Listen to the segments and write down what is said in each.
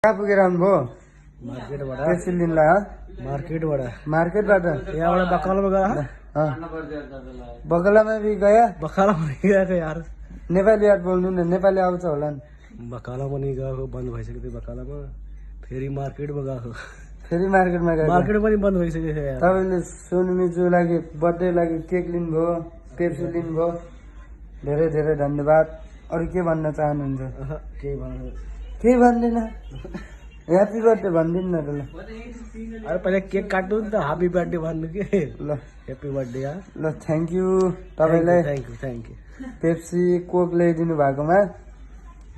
कहाँ पुगेर आउनुभयो? मार्केटबाट पेप्सी लिनलाई मार्केटबाट यहाँबाट बकालामा गयो बगलामा भी गया बकालामा गएको यार नेपाली यार बोल्नु न नेपाली आउँछ होला नि बकाला पनि गएको बन्द भइसक्यो त्यो बकालामा फेरि मार्केटमा गएको फेरि मार्केटमा गयो मार्केट पनि बन्द भइसक्यो यार तपाईँले सोनुमिजु लागि बर्थडे लागि केक लिनुभयो पेप्सी लिनुभयो धेरै धेरै धन्यवाद अरू के भन्न चाहनुहुन्छ केही भन्दैन ह्याप्पी बर्थडे भनिदिनु न त ल अरे पहिला केक काट्नु नि त ह्याप्पी बर्थडे भन्नु के ल ह्याप्पी बर्थडे यार ल थ्याङ्क यू तपाईँलाई थ्याङ्क यू पेप्सी कोक ल्याइदिनु भएकोमा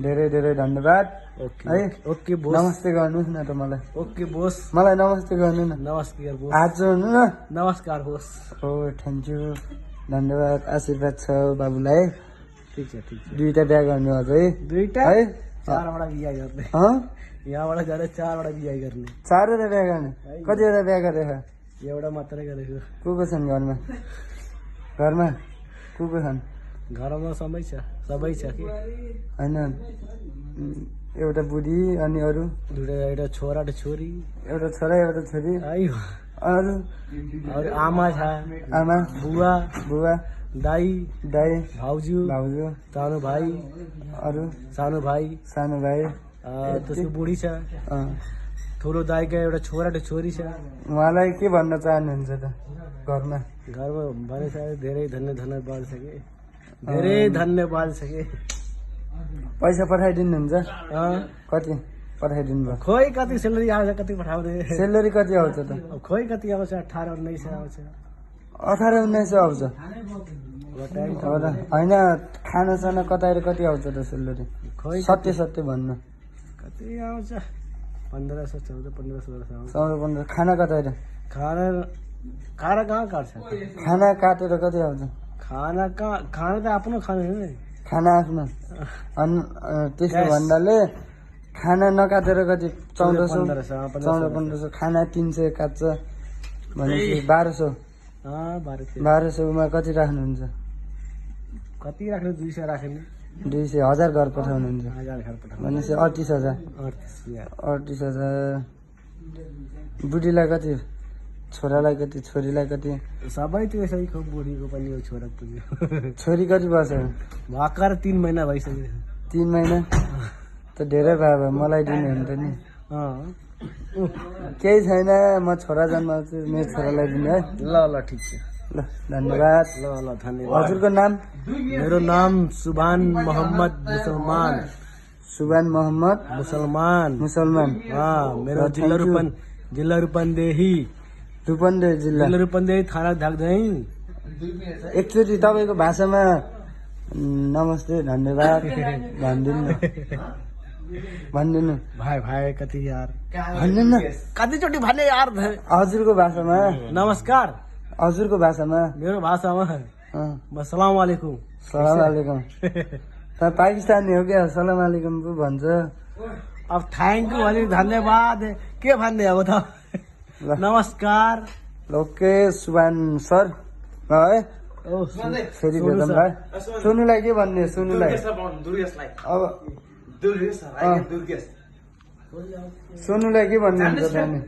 धेरै धेरै धन्यवाद ओके है ओके बोस नमस्ते गर्नुहोस् न त मलाई ओके बोस मलाई नमस्ते गर्नु न नमस्कार बोस हात जोड्नु न नमस्कार बोस हो थ्याङ्क यू धन्यवाद आशीर्वाद छ बाबुलाई ठिक छ दुईटा बिहा गर्नु अझै दुईटा है चारवटा बिहा गर्ने यहाँबाट जाँदा चारवटा बिहा गर्ने चारवटा बिहा गर्ने कतिवटा बिहा गरेछ एउटा मात्रै गरेको को को छन् घरमा घरमा को छन् घरमा सबै छ कि होइन एउटा बुढी अनि अरू एउटा छोरा र छोरी एउटा छोरा एउटा छोरी आइयो अरू अरू आमा छ आमा बुवा बुवा दाई दाई भाउजू भाउजू सानो भाइ अरू सानो भाइ त्यसको बुढी छ ठुलो दाइका एउटा छोरा र छोरी छ उहाँलाई के भन्न चाहनुहुन्छ त घरमा भनेछ धेरै धन्यवाद छ कि धेरै धन्यवाद छ कि पैसा पठाइदिनुहुन्छ कति पठाइदिनु भयो खोइ कति सेलरी आउँछ कति पठाउने सेलरी कति आउँछ त खोइ कति आउँछ 18-19 आउँछ 18-19 आउँछ होइन खानासाना कताएर कति आउँछ त सेलरी खोइ सत्य भन्नु कति आउँछ 1500-1400-1500 आउँछ 14-15 खाना कताएर खाना कहाँ काट्छ खाना काटेर कति आउँछ खाना त आफ्नो खानु नि खाना आफ्नो अनि त्यसो भन्दाले खाना नकाटेर कति 1400-1500 खाना 300 काट्छ भनेपछि 1200मा कति राख्नुहुन्छ कति राख्नु 200 राख्ने 1000 घर पठाउनुहुन्छ भनेपछि 38,000 बुढीलाई कति छोरालाई कति छोरीलाई कति सबै त्यसैको बुढीको पनि छोरा पुग्यो छोरी कति वर्ष भर्खर 3 महिना भइसक्यो 3 महिना त धेरै भयो मलाई दिनु हुन्छ नि केही छैन म छोरा जन्माउँछु मेरो छोरालाई दिनु है ल ठिक छ ल धन्यवाद ल धन्यवाद हजुरको नाम मेरो नाम सुभान मोहम्मद मुसलमान मेरो जिल्ला रूपन्देही थाना धागदही एकचोटि तपाईँको भाषामा नमस्ते धन्यवाद भनिदिनु भाइ कति यार भन्नु न कतिचोटि भने यार हजुरको भाषामा नमस्कार हजुरको भाषामा मेरो भाषामा सलाम वालेकुम त पाकिस्तानी हो क्या सलाम वालेकुम पो भन्छ अब थ्याङ्क यू भने धन्यवाद के भन्ने अब त नमस्कार ओके सुभान सर है फेरि भेटौँला सोनुलाई के भन्ने सोनुलाई अब सोनुलाई के भन्नुहुन्छ जाने